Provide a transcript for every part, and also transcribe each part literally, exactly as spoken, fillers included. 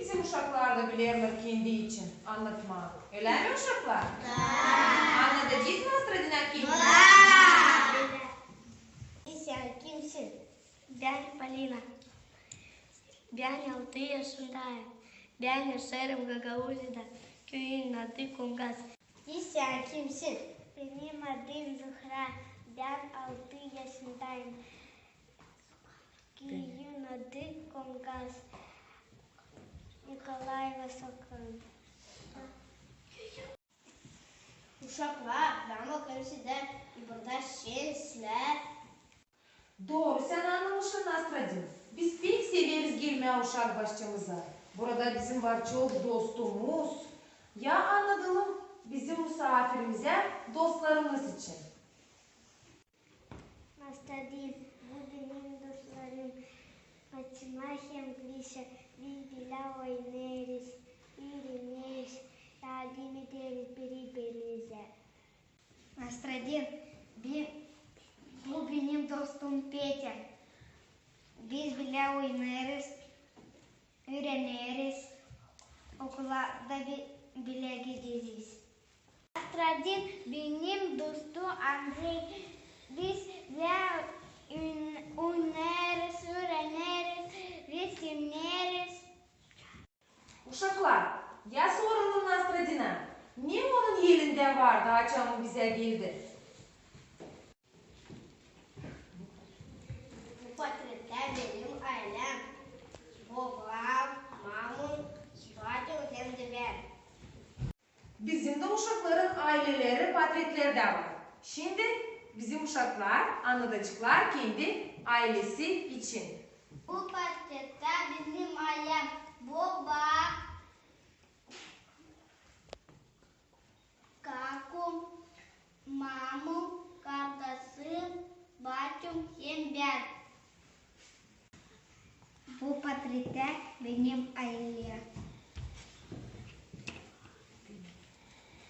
Bizim uşaklar da bilerlär kendi için annatmaa. Ölä mi, uşaklar? Da. Annadacez mi Nastradina kendi? Da. Sän kimsin? Bän Polina. Bän altı yaşındayım. Bän yaşêêrım Gagauziyada, küüyün adı Kongas. Sän kimsin? Benim adım Zuhra. Bän altı yaşındayım. Küüyün adı Kongas. Nikolaeva sokaa. Uşaklar, bän bakêrım sizä, burada şenslär. Dooru sän annamışın, Nastradin. Biz pek severiz gelmää uşak başçamıza. Burada bizim var çok dostumuz. Ya annadalım bizim musaafirimizä dostlarımız için. Nastradin, bu benim dostlarım Fatima hem Grişa. Biz bilä oynêêrız, üüreneriz, yardım ederiz biri-birimizä. Nastradin, bi-, bu benim dostum Petya. Biz bilä oynêêrız, üüreneriz, okula da bi-, bilä gideriz. Nastradin, benim dostum Andrey. Biz bilä ün-, oynêêrız, üüreneriz, resimneeriz. Uşaklar, ya soralım Nastradinä, ne onun elindä vardı, açan o bizä geldi? Bu portretä benim ayläm, bobam, mamam, batüm hem dä bän. Bizim dä uşakların ayleleri portretlerdä var. Şindi bizim uşaklar annadaceklar kendi aylesi için. Bu portretä benim ayläm, boba, kakum, mamu, kardaşım, batüm hem bän. Bu portretä benim aylem.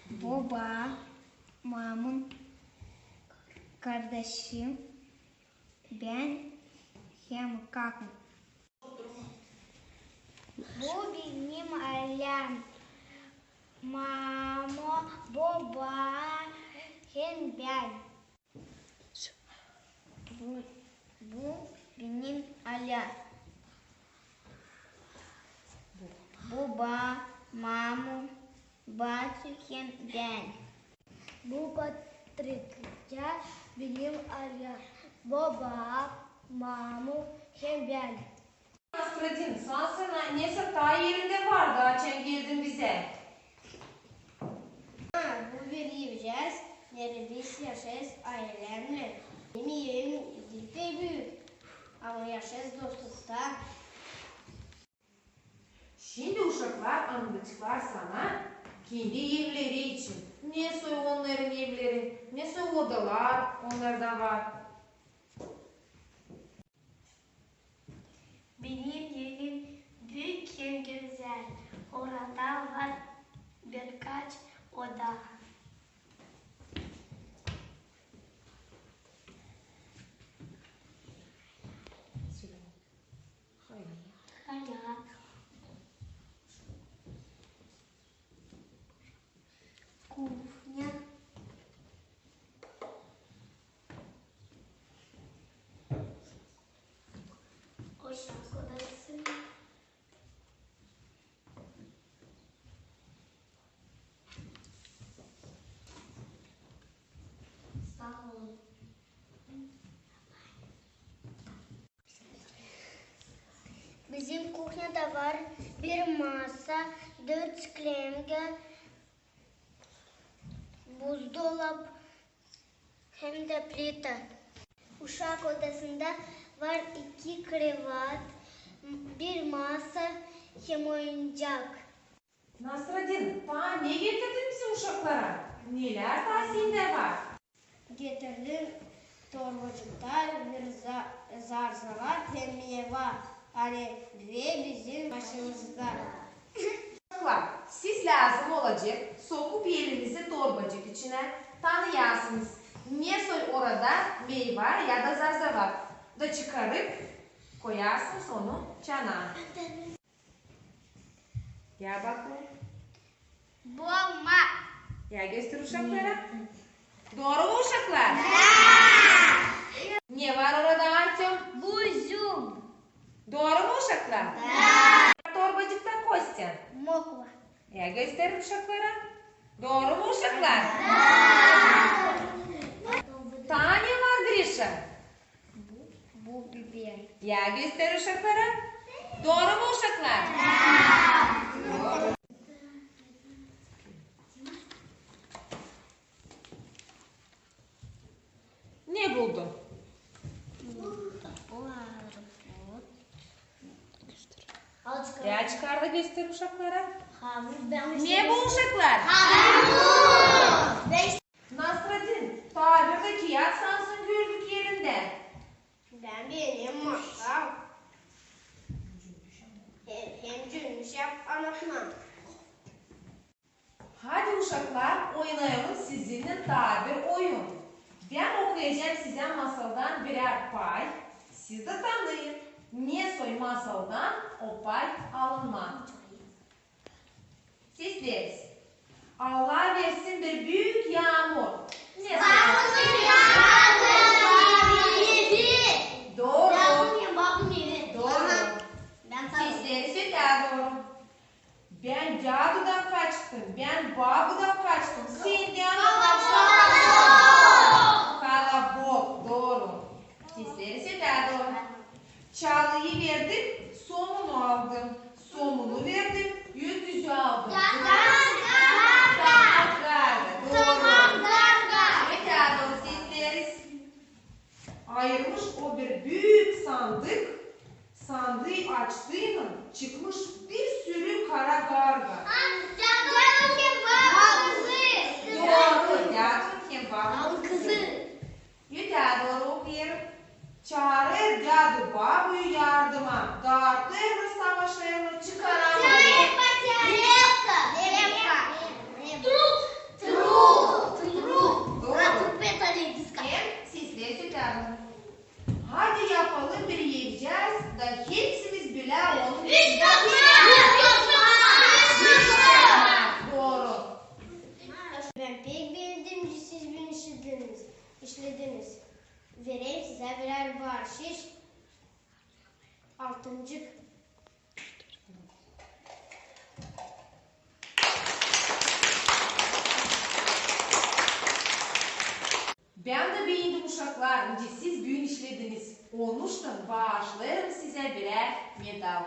Boba, mamam, kardaşım, bän hem kakum. Bu benim aylem. Mama, boba hem bän. Bu, bu benim aylem. Boba, mama, batü hem bän. Bu portretä benim aylem. Boba, mama hem bän. Nastradin, sansın nesä taa elindä vardı, açan geldin bizä? Ha, bu bir evcääz, neredä biz yaşêêrız aylämnän. Benim evim diil pek büük, ama yaşêêrız dostlukta. Şindi uşaklar annadaceklar sana kendi evleri için. Ne soy onnarın evleri, ne soy odalar onnarda var. Benim evim büük hem gözäl. Orada var birkaç oda. Hayat. Kuhnya. Uşak odası. Salon. Bizim kuhnyada var bir masa, dört sklemka, buzdolap hem dä plita. Uşak odasında var iki krevat, bir masa hem oyuncak. Nastradin, taa ne getirdin bizim uşaklara? Nelär taa sendä var? Getirdim torbacıkta bir za-, zar-zavat hem meyva, ani ve bizim başımızda. Uşaklar, siz lääzım olacek sokup elinizi torbacık içinä, tanıyasınız, ne soy orada meyva ya da zar-zavat, da çıkarıp koyasınız onu çanaa. Ya bakın. Bomba. Ya göster uşaklara. Dooru mu, uşaklar? Da. Ne var orada, Artёm? Buzum. Dooru mu, uşaklar? Da. Torbacıkta, Kostya? Mokva. Ya göster uşaklara. Dooru mu, uşaklar? Da. Taa ne var, Grişa? Bu, bu biber. Ya göster uşaklara. Dooru mu, uşaklar? Da. Ne buldun? Ya çıkar da göster uşaklara. Ne bu, uşaklar? Nasradin, taa bir dä kiyat sansın gördük erindä. Bän beenerim masal. Hem, hem cümüşäp anlatmaa. Hadi, uşaklar, oynayalım sizinnän taa bir oyun. Bän okuyacam sizä masaldan birär pay, siz dä tanıyın, nesoy masaldan o pay alınmaa. Sesleriz. Allah versin bir büük yaamur. Nesoy masaldan? Dooru. Dooru. Sesleriz ötää dooru. Bän dädudan kaçtım, bän babudan kaçtım, sän dä kaçtın. Kolobok. Dooru. Sesleriz ötää dooru. Çalıyı verdim, somunu aldım. Somunu verdim, öküzü aldım. Tamam, garga. Tamam, garga. Dooru. Tamam, garga. Ötää dooru, sesleriz. Ayırmış o bir büük sandık, sandıı açtıynan çıkmış bir sürü kara garga. Dädu hem babu kızı. Dooru, dädu hem babu kızı. Ötää dooru okuyêrım. Çaarêr dädu babuyu yardıma, dartêrlar, savaşêrlar, çıkaramêêrlar. Лепка, лепка. Трут, трут, трут. Dooru. Hem sesleriz ötää dooru. Hadi yapalım bir evcääz, da hepsimiz bilä onu. Üç katlı. Üç katlı. Dooru. Bän pek beendim, siz büün işlediniz. İşlediniz. Vereyim sizä birär baaşış. Altıncık. Bän dä beendim, uşaklar, nicä siz büün işlediniz. Onuştan baaşlêêrım sizä birär medal.